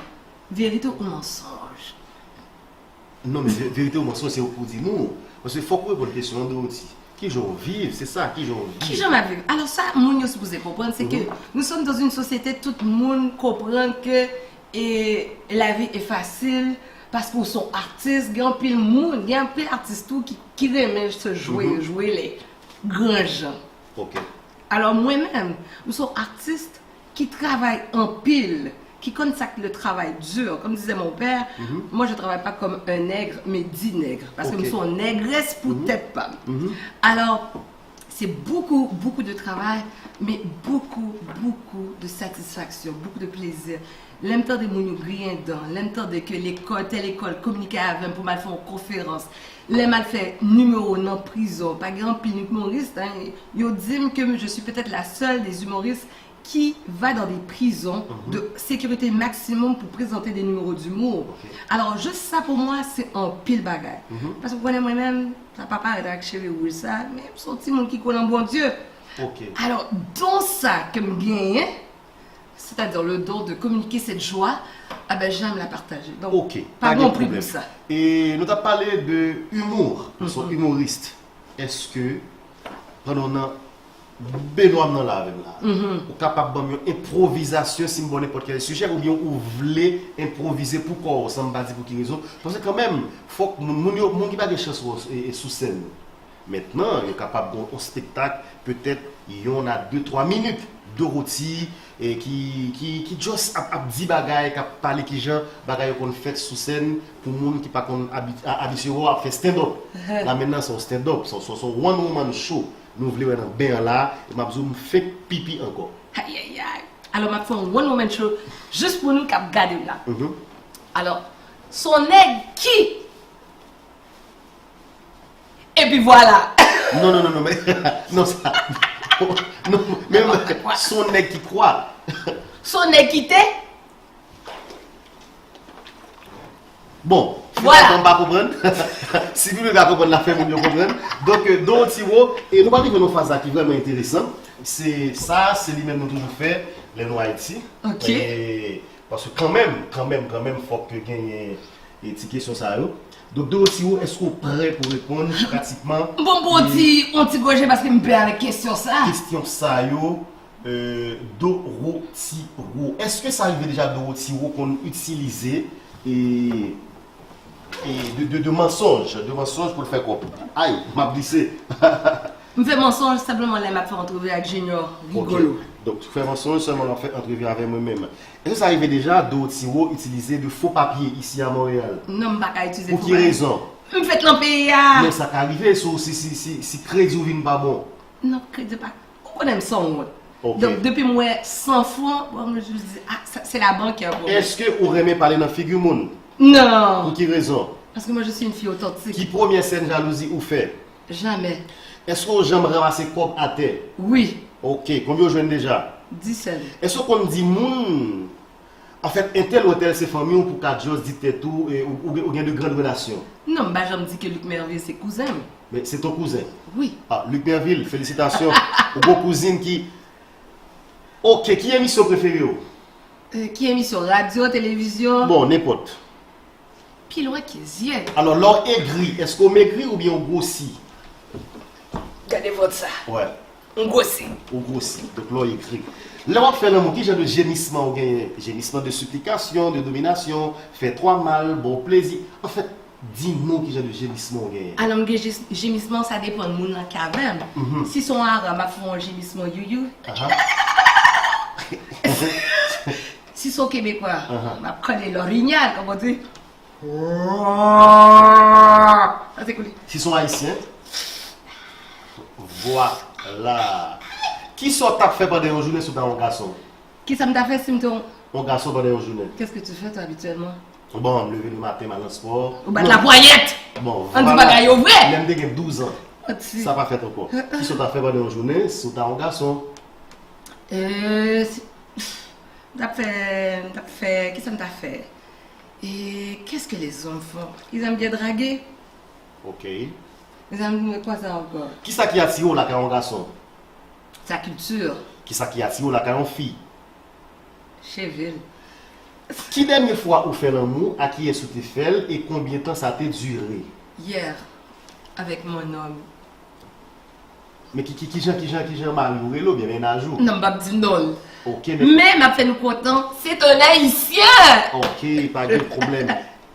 Verite ou mansonj? Non, men ve-, verite ou mansonj, se ou k pou di nou. Paske fòk ou reponn kesyon an, Dorothy. Kijan w viv, se sa, kijan w viv. Kijan m ap viv? Alò, sa moun yo sipoze konprann, se ke nous sommes dans une société, tout moun konprann ke, e, lavi e fasil, paske ou se yon atis, gen anpil moun, gen anpil atis tou ki, ki renmen se jwe, jwe lè gran jan. Ok. Alò, mwen menm, m se yon atis ki travay anpil, ki konn sa k le travay di. Comme disait mon père, moi, je travaille pas comme un nègre, mais dix nègres. Paske m se yon nègrès pou tèt pa m. Alò, C'est beaucoup, beaucoup de travail, mais beaucoup, beaucoup de satisfaction, beaucoup de plaisir. Lè m tande moun yo griyen dan, lè m tande ke lekòl, tèl lekòl kominike avè m pou m al fè yon konferans, lè m al fè nimewo nan prizon, pa gen anpil imoris, hein, yo di m ke je suis peut-être la seule des humoristes qui va dans des prisons de sécurité maximum pou prezante de nimewo d'humour. Alò, jis sa pou mwen, se anpil bagay. Paske w konnen mwen menm, sa pa parèt ak cheve wouj sa, men m se yon timoun ki kwè nan Bondye. Alò, don sa ke m genyen, c'est-à-dire le don de communiquer cette joie, ah ben, j'aime la partager. Donk, pa gen pwoblèm. E nou t ap pale de humour, nou se imoris. Èske, pandan w nan benwa m nan la avè m la, ou kapab ban m yon enpwovizasyon si m ba w nenpòt kèl sijè, oubyen ou vle enpwovize pou kò w, san m pa di pou ki rezon? Paske kanmenm, fòk moun, moun yo, moun ki pa gen chans wè w, e, e sou sèn, mentnan, yo kapab gon yon espektak, petèt, yonn a de, twa minit, Dorothy, e ki, ki, ki just ap, ap di bagay, k ap pale kijan bagay yo konn fèt sou sèn pou moun ki pa konn abi-, a-, abitye wè w ap fè stand-up. La mentnan, se yon stand-up, se yon, se yon, se yon one woman show. Nou vle wè nan ben an la, e m ap di w, m fenk pipi ankò. Ayayay. Alò, m ap fè yon one woman show jis pou nou k ap gade m la. Alò, se yon nèg ki Epi vwala. Non, non, non, non, men, non, sa, non, men, men, se yon nèg ki kwa. Se yon nèg ki te. Bon, finalman, m pa konprann. Si piblik la konprann, l ap fè moun yo konprann. Donk, euh, Dorothy Rowe, e nou pral rive nan faz la ki vrèman enteresan. Se sa, se li menm nou toujou fè, lè nou Ayiti. Ok. E, paske kanmenm, kanmenm, kanmenm, fòk ke genyen e ti kesyon sa yo. Donk, Dorothy Rowe, èske w prè pou reponn pratikman? M bon pou yon ti, yon ti goje paske m pè avèk kesyon sa. Kesyon sa yo, euh, Dorothy Rowe. Èske sa rive deja Dorothy Rowe konn itilize e, e de, de, de mansonj, de mansonj pou l fè kòb? Ay, m ap glise. M fè mansonj senpleman lè m ap fè antrevi ak Junior Rigolo. Ok. Donk, ou fè mansonj sèlman lè w ap fè antrevi avè mwen menm. Èske sa rive deja Dorothy Rowe itilize de fo papye isi a Monreyal? Non, m pa ka itilize fo papye. Pou ki rezon? M fèt nan peyi a. Men sa ka rive, si, si, si, si, si kredi w vin pa bon. Non, kredi pa. Ou konnen m sanwont. Ok. Donk, depi m wè san fran, bon, m jis di, ah, sa, se labank ki an pwoblèm. Èske ou renmen pale nan figi moun? Non. Pou ki rezon? Parce que moi, je suis une fille authentique. Ki premyè sèn jalouzi ou fè? Jamais. Èske w janm ranmase kòb atè? Wi. Ok, konbyen w jwenn deja? Dis sèl. Èske w konn di moun, anfèt, entèl ou entèl se fanmi w pou w ka just di tèt ou, e, ou, ou gen, ou gen de grann relasyon? Non, m pa janm di ke Luc Merville se kouzen m. Men se ton kouzen? Wi. Ah, Luc Merville, felisitasyon. Ou gon kouzin ki, ok, ki emisyon prefere w? Euh, ki emisyon? Radyo, televizyon? Bon, nenpòt. Pi lwen ki zye. Alò, lè w egri, èske w megri oubyen w gwosi? Gade vant sa. Wè. M gwosi. Ou gwosi. Donk, lè w egri. Lè w ap fè lanmou, ki jan de jemisman w genyen? Jemisman de siplikasyon, de dominasyon, fè twa mal, ba w plezi? Anfèt, di nou ki jan de jemisman w genyen. Alò, m gen jis-, jemisman, sa depann moun nan ki avè m. Mhm. Si se yon ara, m ap fè yon jemisman youyou. Aha. Si se yon kebekwa, aha, m ap kole lòrinyal, kòman w di? Sa se kou li. Si se yon ayisyen, vwala. Kisa w t ap fè pandan yon jounen si w ta yon gason? Kisa m ta fè si m te yon... Yon gason pandan yon jounen. Qu'est-ce que tu fais, toi, habituellement? Bon, m leve le matin, m al nan spò. Ou bat lapwayèt! Bon, vwala. Ann di bagay yo vre! Lè m te gen douz an. Sa pa fèt ankò. Kisa w t ap fè pandan yon jounen si w ta yon gason? Euh, si, m t ap fè, m t ap fè, kisa m t ap fè? Et qu'est-ce que les hommes font? Ils aiment bien draguer. Ok. Ils aiment, quoi ça encore? Kisa ki atire w lakay yon gason? Sa kilti. Kisa ki atire w lakay yon fi? Cheve l. Ki dènye fwa ou fè lanmou, a kiyès ou te fè l e konbyen tan sa te dire? Hier, avec mon homme. Men ki, ki, kijan, kijan, kijan mari w rele oubyen mennaj ou? Non, m p ap di non l. Ok, men... Men m ap fè nou kontan, se t on ayisyen! Ok, pa gen pwoblèm.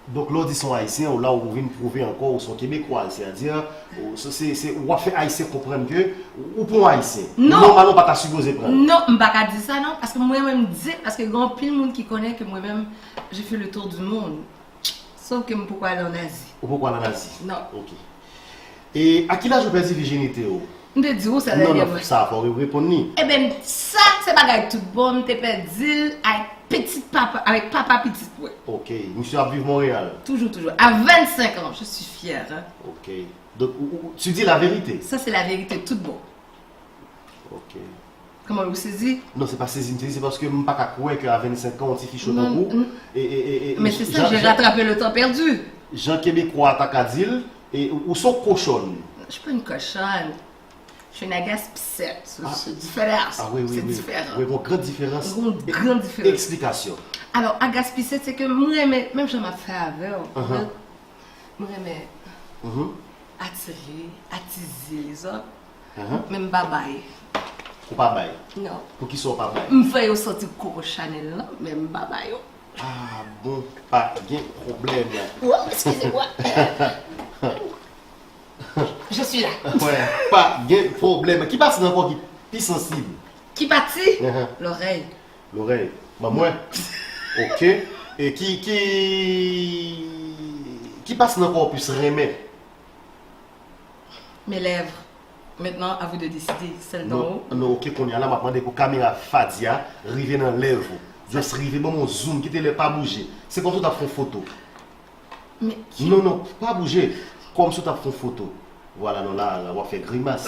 Donk, lè w di se yon ayisyen, ou la ou vin pwouve ankò ou se yon kebekwa, sètadi, ou, se, se, se, w ap fè ayisyen konprann ke ou pa yon ayisyen. Non. Nòmalman, ou pa ta sipoze pran l. Non, m pa ka di sa non, paske mwen menm m di, paske gen anpil moun ki konnen ke mwen menm, j'ai fait le tour du monde. Sòf ke m poko al an Azi. Ou poko al an Azi? Non. Ok. E a ki laj ou pèdi vijinite w? M te di ou sa dènyèman. Non, non, sa fò w reponn li. Eben, sa se bagay tout bon, m te pèdi l ak pitit papa, avèk papa pitit mwen. Ok, misye ap viv Monreyal. Toujou, toujou. À vingt-cinq ans, je suis fière, hein. Ok. Donk, ou, ou, tu dis la vérité. Sa se la verite tout bon. Ok. Kòman, ou sezi? Non, se pa sezi m sezi, se paske m pa ka kwè ke a vennsenk an, yon tifi cho tankou w, e, e, e, e, Men se sa, j'ai rattrapé le temps perdu. Jan Kebekwa ta ka di l, e, ou, ou se yon kochòn. Je suis pas une cochonne. Je suis une agaspissette. Ah. C'est différent. Ah wi, wi, wi. C'est différent. Wi, gon gran diferans. Gon gran diferans. Eksplikasyon. Alò, agaspissette, se ke m renmen, menm jan m ap fè avè w, m renmen atire, atize lezòt, men m pa bay. Ou pa bay? Non. Poukisa w pa bay? M fè yo santi Coco Chanel lan, men m pa bay yo. Ah bon, pa gen pwoblèm. Wow, excusez-moi. Je suis là. Wè, pa gen pwoblèm. Ki pati nan kò w ki pi sansib? Ki pati? Lòrèy. Lòrèy. Ban mwen. Ok. E ki, ki, ki pati nan kò w plis renmen? Mes lèvres. Maintenant, à vous de décider. Sèl nan ou. Non, non, ok, kounye a la, m ap mande pou kamera Fadia rive nan lèv ou. Just rive, ban m yon zoom, kite lè, pa bouje. Se kòmsi w t ap fè yon foto. Men ki... Non, non, pa bouje. Kòmsi w t ap fè yon foto. Vwala, non, la, la, w ap fè grimas.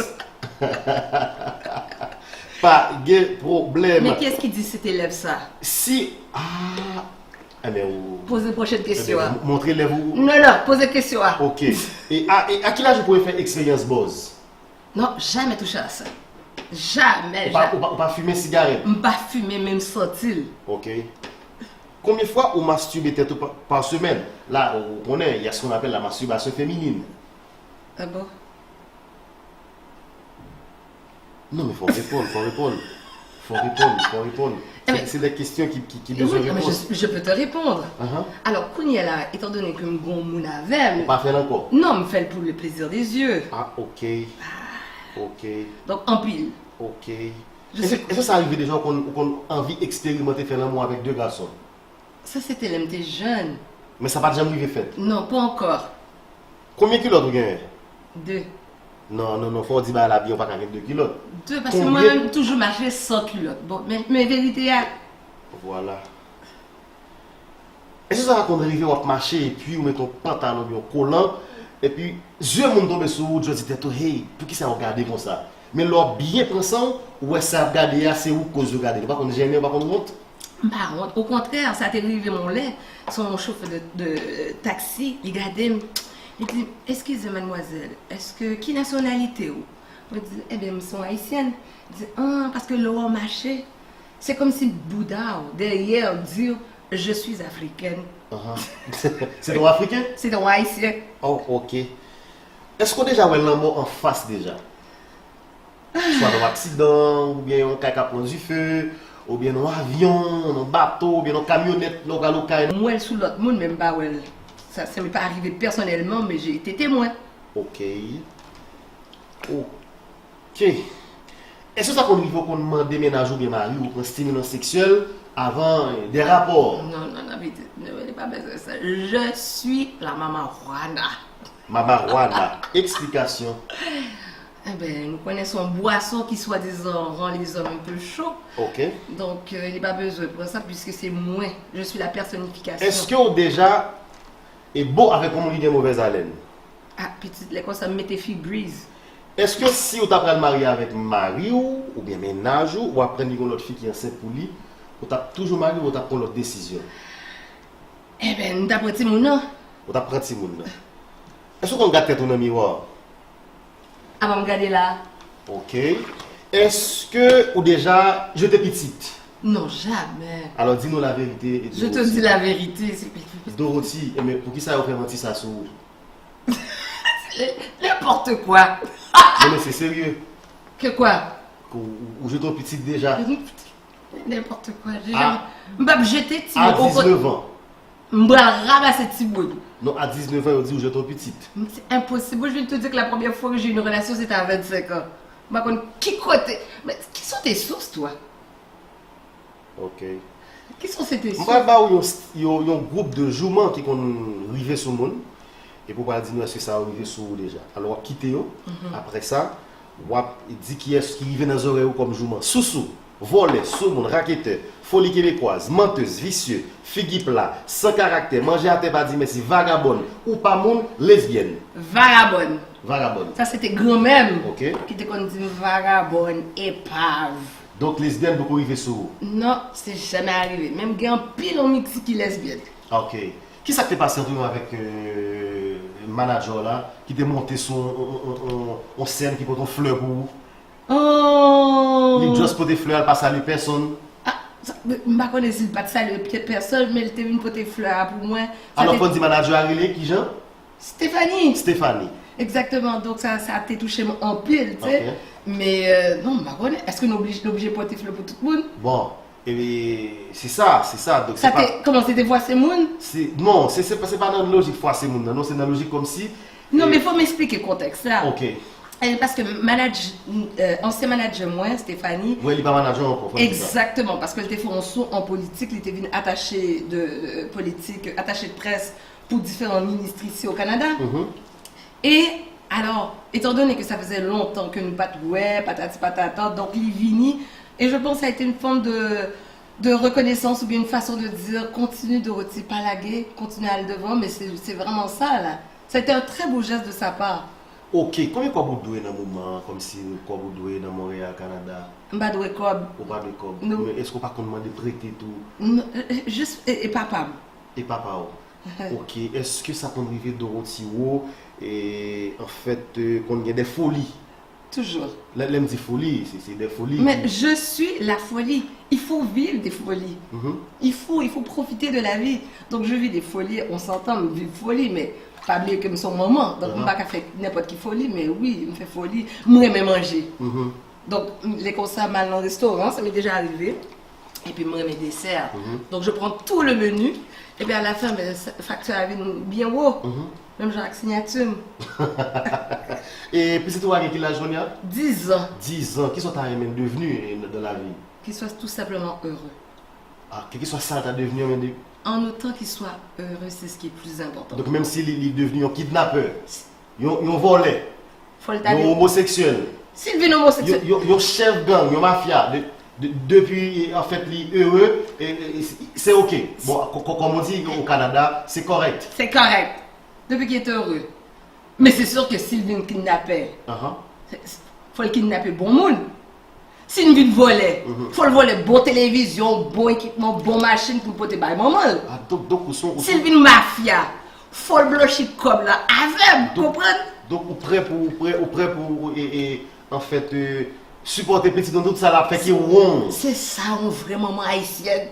Pa gen pwoblèm. Men kiyès ki di se te lèv sa? Si, ah, enben, ou... Poze pwochèn kesyon an. Enben, montre lèv ou. Non, non, poze kesyon an. Ok. E a, e a ki laj ou premye fè eksperyans bòz? Non, jamè touche a sa. Jamè, jamè. Ou pa, ou pa, ou pa fimen sigarèt? M pa fimen, men m santi l. Ok. Konbyen fwa ou mastibe tèt ou pa, pa semèn? La, ou konnen, il y a ce qu'on appelle la masturbation féminine. Ah bon? Non, men fò w reponn, fò w reponn. Fò w reponn, fò w reponn. Se, se de kesyon ki, ki, ki bezwen repons. Eh oui, mais je, je peux te répondre. Alors, kounye a la, étant donné ke m gon moun avè m. Ou pa fè l ankò? Non, m fè l pour le plaisir des yeux. Ah, ok. Ok. Donk, anpil. Ok. Èske, èske sa rive deja ou konn, ou konn anvi eksperimante fè lanmou avèk de gason? Sa se te lè m te jèn. Men sa pa t janm rive fèt? Non, pa ankò. Konbyen kilòt ou genyen? De. Non, non, non, fò w di bagay la byen, ou pa ka gen de kilòt. De, paske mwen menm m toujou mache san kilòt. Bon, men, men verite a. Vwala. Èske sa konn rive w ap mache epi ou met yon pantalon oubyen yon kolan, epi zye moun tonbe sou ou, ou just di tèt ou, hey, poukisa yo gade konsa? Men lè w byen pran san w, ou wè sa y ap gade a, se ou k koz yo gade l. Ou pa konn jennen, ou pa konn wont? M pa wont. Okontrè, sa te rive m yon lè, se yon chofè de, de taxi, li gade m, li di, excusez mademoiselle, èske, ki nasyonalite w? Mwen di, ebyen, m se yon ayisyèn. Li di, ah, paske lè w mache, se kòmsi bouda w, dèyè w, di, je suis africaine. Ahan. Se te yon Afriken? Se te yon Ayisyen. Oh, ok. Èske w deja wè lanmò anfas deja? Swa nan yon aksidan, oubyen yon kay k ap pran dife, oubyen nan yon avyon, nan yon bato, oubyen nan yon kamyonèt, lè w pral okay. M wè l sou lòt moun, men m pa wè l. Sa, sa m'est pas arrivé personnellement, mais j'ai été témoin. Ok. Ok. Èske sa konn rive w konn mande mennaj ou oubyen mari w pran stimilans seksyèl avan, eh, de rapò? Non, non, non, pitit. Non, li pa bezwen sa. Je suis la mama Juana. Mama Juana, eksplikasyon. Enben, nou konnen se yon bwason ki swadizan rann lezòm enpe cho. Ok. Donk, euh, li pa bezwen pran sa, puiske se mwen. Je suis la personnification. Èske w deja e bo avèk yon moun ki gen movèz alèn? Ah, pitit, lè konsa, m mete Febreze. Èske si w ta pral marye avèk mari w, oubyen mennaj ou, ou aprann li gen yon lòt fi ki ansent pou li, ou t ap toujou marye ou ou t ap pran lòt desizyon? Enben, m t ap pran timoun nan. Ou t ap pran timoun nan. Èske w konn gad tèt ou nan miwa? Apa m gade la? Ok. Èske ou deja jete pitit? Non, jamè. Alò, di nou laverite, Dorothy. Je te dis la vérité, c'est... Dorothy, enben, poukisa yo fè manti sa sou ou? N'importe quoi. Non, men se serye. Ke kwa? Ou, ou, ou jete yon pitit deja? Nenpòt kwa. Deja, m p ap jete timoun. A diznèf an. M pral ranmase timoun. Non, a diznèf an, yo di ou jete yon pitit. M, c'est impossible. Je viens de te dire que la première fois que j'ai eu une relation, c'était à vingt-cinq ans. M pa konn ki kote. Men, qui sont tes sources, toi? Ok. Qui sont ces tes sources? M pral ba ou yon, yon, yon gwoup de jouman ki konn rive sou moun. Epi w pral di nou èske sa yo rive sou ou deja. Alò, w ap kite yo. Apre sa, W ap di kiyès ki rive nan zòrèy ou kòm jouman. Sousou, vòlè, soumoun, raketè, foli kebekwaz, mantèz, visye, figi pla, san karaktè, manje atè pa di mèsi, vagabòn, ou pa moun, lesbyèn. Vagabòn. Vagabòn. Sa se te granmè m ki te konn di m vagabòn, epav. Donk lesbyèn poko rive sou ou? Non, se janmè arive. Men m gen anpil anmiti ki lesbyèn. Ok. Kisa k te pase ant ou menm avèk euh, manadjè w la ki te monte sou on, on, on, on, on sèn ki pote on flè pou ou? Oh! Li just pote flè a, l pa salye pèsonn. Ah, sa, m pa konnen si l pa t salye pèsonn, men l te vin pote flè a pou mwen. Sa Alò, te fò n di manadjè a rele kijan? Stephanie! Stephanie. Exactement. Donk sa, sa te touche m anpil, tu sais. Ok. Men euh, non, m pa konnen. Èske nou oblije, nou oblije pote flè pou tout moun? Bon, e se sa, se sa. Donk Sa se te, pa kòman se te fwase moun? Se, non, se, se, pa- se pa nan lojik fwase moun nan, non, se nan lojik kòmsi Non, men fò m eksplike kontèks la. Ok. E paske manaj, euh, ansyen manadjè mwen, Stephanie, Wè, li pa manadjè ankò, fò n di sa. Exactement, paske l te fè yon so an politik, li te vin atache de euh, politik, atache de près pou diferan ministri isi o Kanada. Mhm. E alò, etan done ke sa fèzè lontan ke nou pa t wè, patati patata, donk li vini, e je pense sa a été une forme de de reconnaissance ou bien une façon de dire continue Dorothy, pa lage, continue al devan, men se se vrèman sa la. Sa a été un très beau geste de sa part. Ok, konbyen kòb ou dwe nan moman an, kòmsi kòb ou dwe nan Monreyal, Kanada? M pa dwe kòb. Ou pa dwe kòb. Non. Men èske ou pa konn mande prete tou? Non, euh, euh, just, e, e papa m. E papa w? Ok, èske sa konn rive Dorothy ou, e, anfèt, euh, konn gen de foli? Toujours. Lè, lè m di foli, se, se de foli. Mais je suis la folie. Il faut vivre des folies. Mhm. Il faut, il faut profiter de la vie. Donc je vis des folies, on s'entend, m viv foli, men pa bliye ke m se yon manman. Donk m pa ka fè nenpòt ki foli, men wi, m fè foli. M renmen manje. Mhm. Donk lè konsa, m al nan restoran, sa m'est déjà arrivé. Epi m renmen desè. Mhm. Donc je prends tout le menu. Epi à la fin, ben, sa- facture a vin byen wo. Mhm. Menm jan ak siyati m. E pitit ou a gen ki laj kounye a? Dix ans. Dix ans. Kisa w ta renmen l devni e, nan lavi? Qu'il soit tout simplement heureux. Ah, kèlkeswa sa l ta devni an, men de- En autant qu'il soit heureux, c'est ce qui est plus important. Donk menm si li, li devni yon kidnapè, yon, yon vòlè, Fò l ta yon de- omoseksyèl, Si l vin yon, omoseksyèl. yon, yon chèf gang, yon mafya, de, de, depi anfèt li ere, e, e, e, se oke. Bon, kò- kò- kòm on di o Kanada, se kòrèk. Se kòrèk. Depi ki ete ere. Men se si ke si l vin kidnapè, Ahan. se- se- fò l kidnape bon moun. Si l vin vòlè, Mhm. fò l vòlè bon televizyon, bon ekipman, bon machin pou l pote bay manman l. Ah, donk, donk ou son, ou Si l son vin mafya, fò l blanchi kòb la avè m, Donk- konprann? Donk ou prè pou, ou prè, ou prè pou, e, e, anfèt, e, sipòte pitit ou nan tout sa l ap fè ki wrong. Se sa yon vrè manman ayisyèn.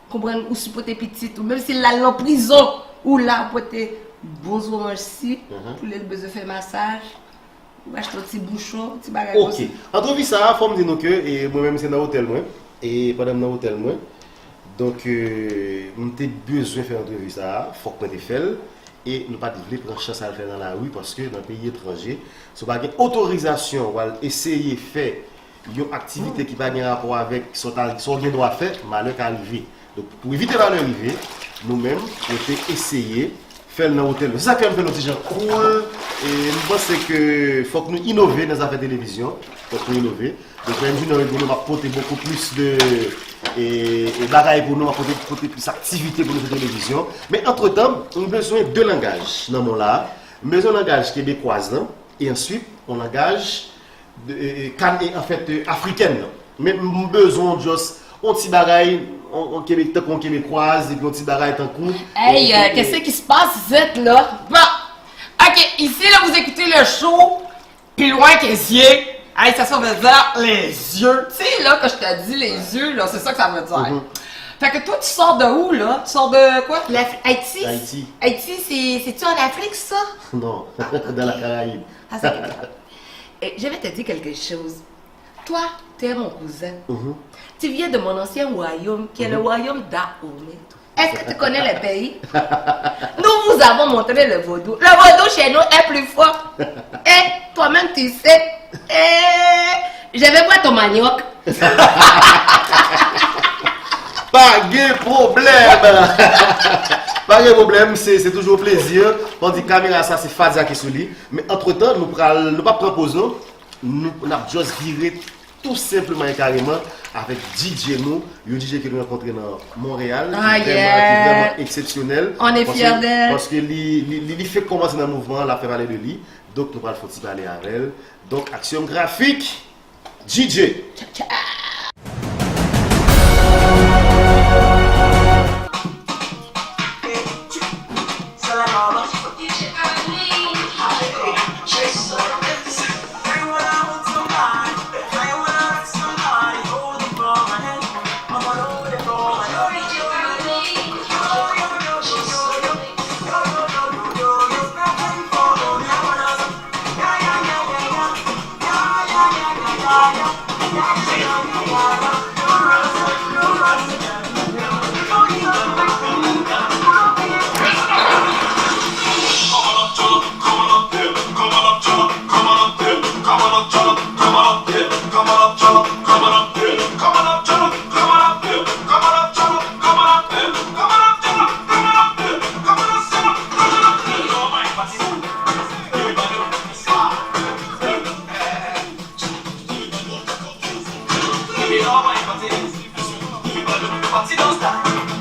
Konprann? Ou sipòte pitit ou, menm si l al nan prizon, ou la pou pote bon zoranj si, Mhm. pou lè l bezwen fè masaj, ou achte yon ti bouchon, ti bagay Ok. konsa. Antrevi sa a, fò m di nou ke e, mwen menm se nan otèl mwen. E pandan m nan otèl mwen, donk e, m te bezwen fè antrevi sa a, fòk mwen te fè l. E nou pa t vle pran chans al fè nan lari, paske nan peyi etranje, si w pa gen otorizasyon w al eseye fè yon aktivite ki pa gen rapò avèk sa w ta- sa w gen dwa fè, malè ka rive. Donk, pou evite malè rive, nou menm, nou te eseye fè l nan otèl nou. Se sa k fè m fè l yon ti jan cool. E m panse ke fòk nou inove nan zafè televizyon. Fòk nou inove. Donk, menm jounen yo, nou ap pote beaucoup plus de e, e bagay pou nou, ap pote, pote plis aktivite pou nou sou televizyon. Men antretan, m bezwen de langaj nan mond la. M bezwen langaj kebekwaz lan, e answit, yon langaj de, e, e, kan, e, anfèt, e, afrikèn nan. Men m bezwen just yon ti bagay, on, on Kebe-, tankou yon kebekwaz, epi yon ti bagay tankou Hey, e, euh, e, qu'est-ce qui se passe, vous êtes là? Bon, ok, ici, là, vous écoutez le show Plus loin que les yeux. Ay, sa, sa vle di les yeux. Tu sais, là, quand je te dis les yeux, là, c'est ça que ça veut dire. Mhm. Fait que toi, tu sors de où, là? Tu sors de quoi? L'Af- Haïti? Haïti. Haïti, c'est, c'est-tu en Afrique, ça? Non, dans la Caraïbe. Ah, c'est quelque part. Et je vais te dire quelque chose. Toi, tu es mon cousin. Mhm. Tu viens de mon ancien royaume, qui est le Mhm. royaume Dahomey. Est-ce que tu connais les pays? Nous vous avons montré le vaudou. Le vaudou chez nous est plus fort. Et toi-même, tu sais. Et je vais boire ton manioc. Pa gen pwoblèm. Pa gen pwoblèm, se, se toujou yon plezi. Pandan kamera sa, se Fadia ki sou li. Men antretan, nou pral, nou p ap pran poz, non. Nou n ap just vire tou senpleman e kareman avèk D J nou, yon D J ke nou rankontre nan Monreyal, ki vrèman, ki vrèman eksepsyonèl. On est fiers d'elle. Paske li, li, li, li fèk kòmanse nan mouvman an, l ap fè pale de li. Donk, nou pral fè yon ti pale avè l. Donk, Aksyon Grafik, D J.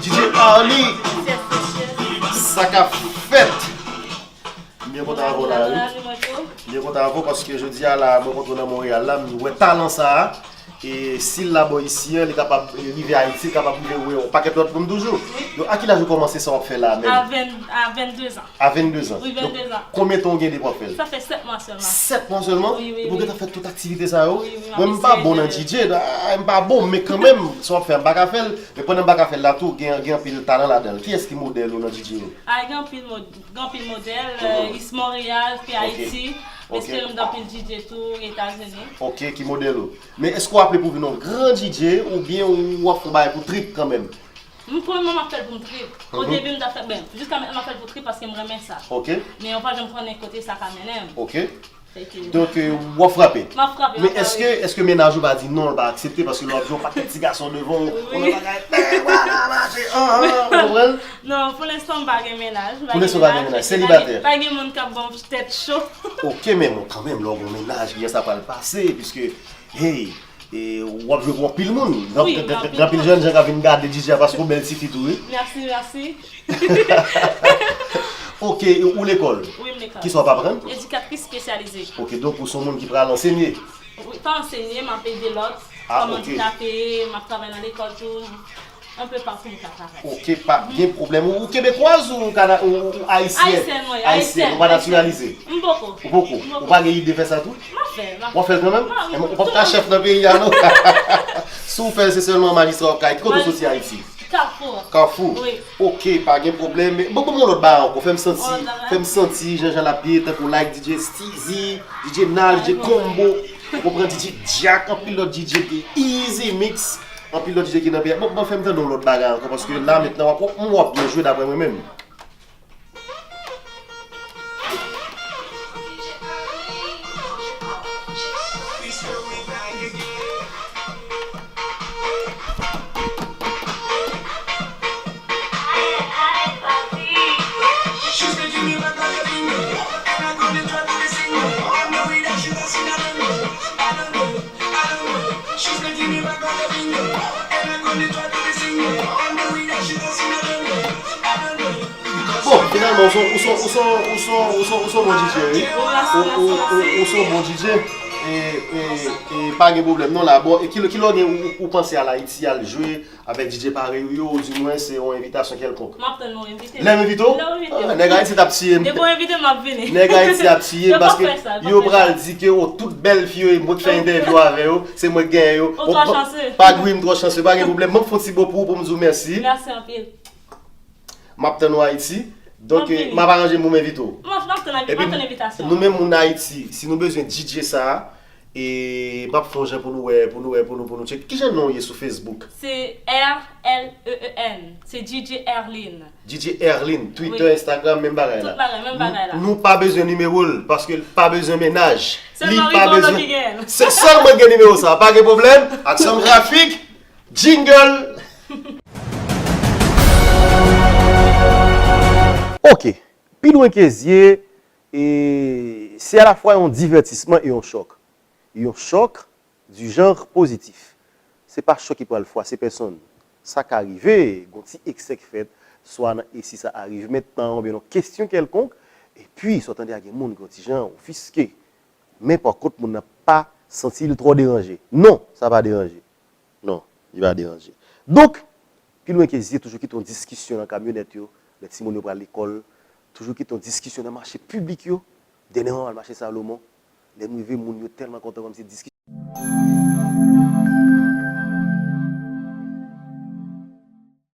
D J Arly, sa k ap fèt? M byen kontan avè w la, wi. M byen kontan avè w paske jodi a la, mwen kontre nan Monreyal la, m wè talan sa a. E si l la bò isi an, li kapab, e, rive Ayiti, li kapab rive wè yon pakèt lòt moun toujou. Donk, a ki laj ou kòmanse sa w ap fè la menm? A ven, a vennde zan. A vennde zan. Wi, vennde zan. Donk, konbyen tan w gen depi w ap fè l? Sa fè sèt mwa sèlman. Sèt mwa sèlman? Wi, wi. Epi w gentan fè tout aktivite sa yo? Wi, wi, m ap eseye. Mwen, m pa bon nan D J, ah, m pa bon, men kanmenm, sa w ap fè, m pa ka fè l. Men pandan m pa ka fè l la tou, gen, gen anpil talan ladan l. Kiyès ki modèl ou nan D J yo? Ah, gen anpil mod-, gen anpil modèl, euh, East Montréal, P Ayiti. Ok. M espere m gen anpil D J tou, Etazini. Ok, ki modèl ou? Men èske w ap vle pou w vin yon gran D J oubyen w ap fè yon bagay pou trip kanmenm? M, pou lemoman, m ap fè l pou m trip. O debi, m t ap fè, ben, jiska mentnan, m ap fè l pou trip paske m renmen sa. Ok. Men ou pa janm konnen kote sa ka mennen m. Ok. Donk, euh, w ap frape. M ap frape, m ap frape. Men èske, èske mennaj ou pa di non, l pa aksepte, paske lè w ap jwe yon pakèt ti gason devan w, w nan bagay, men, wala, mache, an, an, ou konprann? Non, pou lenstan, m pa gen mennaj. Pou lenstan, w pa gen mennaj. Selibatè. Pa gen moun k ap ban m tèt cho. Ok, men bon, kanmenm, lè w gen yon mennaj, kijan sa pral pase, piske, hey, e, w ap jwe pou anpil moun. Gen, gen, gen anpil jèn jan k ap vin gade D J a paske w bèl tifi tou, wi. Mèsi, mèsi. Ok, e ou lekòl? Wi, m lekòl. Kisa w ap aprann? Edikatris espesyalize. Ok, donk ou se yon moun ki pral ansenye? Wi, pa ansenye, m ap ede lòt. Ah, fanm andikape, m ap travay nan lekòl tou. Anpe patou m ka travay. Ok, pa gen pwoblèm. Ou, ou kebekwaz ou kana-, ou, ou ayisyèn? Ayisyèn, wi, ayisyèn. Ou pa natiralize? M poko. Ou poko? M poko. Ou pa gen ide fè sa tou? M ap fè l, m ap fè l. W ap fè l kanmenm? Wi, wi. Ou p ap ka chèf nan peyi a, non? Si w fè l, se sèlman majistra w ap ka ye. Ki kote w soti Ayiti? Kafou. Kafou? Wi. Ok, pa gen pwoblèm. Men, bon, bon, yon lòt bagay ankò. Fè m santi, fè m santi jan jan l ap ye, tankou like D J Steezy, D J Nal, D J Combo. Ou konprann, D J Jack, anpil lòt D J ki Easy Mix, anpil lòt D J ki nan peyi a. Bon, bon, fè m tande yon lòt bagay ankò, paske la mentnan w ap, w ap byen jwe daprè mwen menm. Bon, finalman, ou se, ou se, ou se, ou se, ou se, ou se yon bon D J, wi. Ou, ou, ou, ou se yon bon D J. E, e, e pa gen pwoblèm non la. Bon, e ki, ki lè w gen ou, ou panse al Ayiti, al jwe avèk D J parèy ou yo, ou di mwen se yon envitasyon kèlkonk? M ap tann ou envite m. Lè m envite w? Lè w envite m. Ah, nèg Ayiti t ap tiye m. Depi w envite m, m ap vini. Nèg Ayiti ap tiye m paske yo pral di ke, oh, tout bèl fi yo, mwen k fè entèvyou avè yo, se mwen k genyen yo. Ou twò chanse. Pa gri, m twò chanse, pa gen pwoblèm. M ap fè yon ti bo pou ou pou m di w mèsi. Mèsi anpil. M ap tann ou Ayiti. Donk, eh, m ap aranje m pou m envite w. M ap, m ap tann, m ap tann envitasyon an. Epi nou menm moun Ayiti, si nou bezwen D J sa a, e m ap fè yon jan pou nou wè, pou nou wè, pou nou, pou nou tcheke. Kijan non w ye sou Facebook? Se R L E E N. Se D J Erline. D J Erline, Twitter, Instagram, menm bagay la. Tout bagay, menm bagay la. Nou pa bezwen nimewo l, paske l pa bezwen mennaj. Li pa bezwen. Se sèl mwen ki gen nimewo sa. Pa gen pwoblèm. Aksyon Grafik, jingle. Ok. Pi lwen ke zye, e, se alafwa yon divètisman e yon chòk. yon chòk du genre positif. Se pa chòk ki pral fwase pèsonn. Sa ka rive, gon ti eksè k fèt, swa nan esi sa arrive maintenant, oubyen nan kesyon kèlkonk, epi sa w tande a gen moun ki yon ti jan ofiske. Men pa kont, moun nan pa santi l twò deranje. Non, sa pa deranje. Non, li pa deranje. Donk, pi lwen ke zye, toujou kite yon diskisyon nan kamyonèt yo, lè timoun yo pral lekòl, toujou kite yon diskisyon nan mache piblik yo. Dènyèman, m al mache Salomon. Lè m rive, moun yo tèlman kontan, kòmsi diskisyon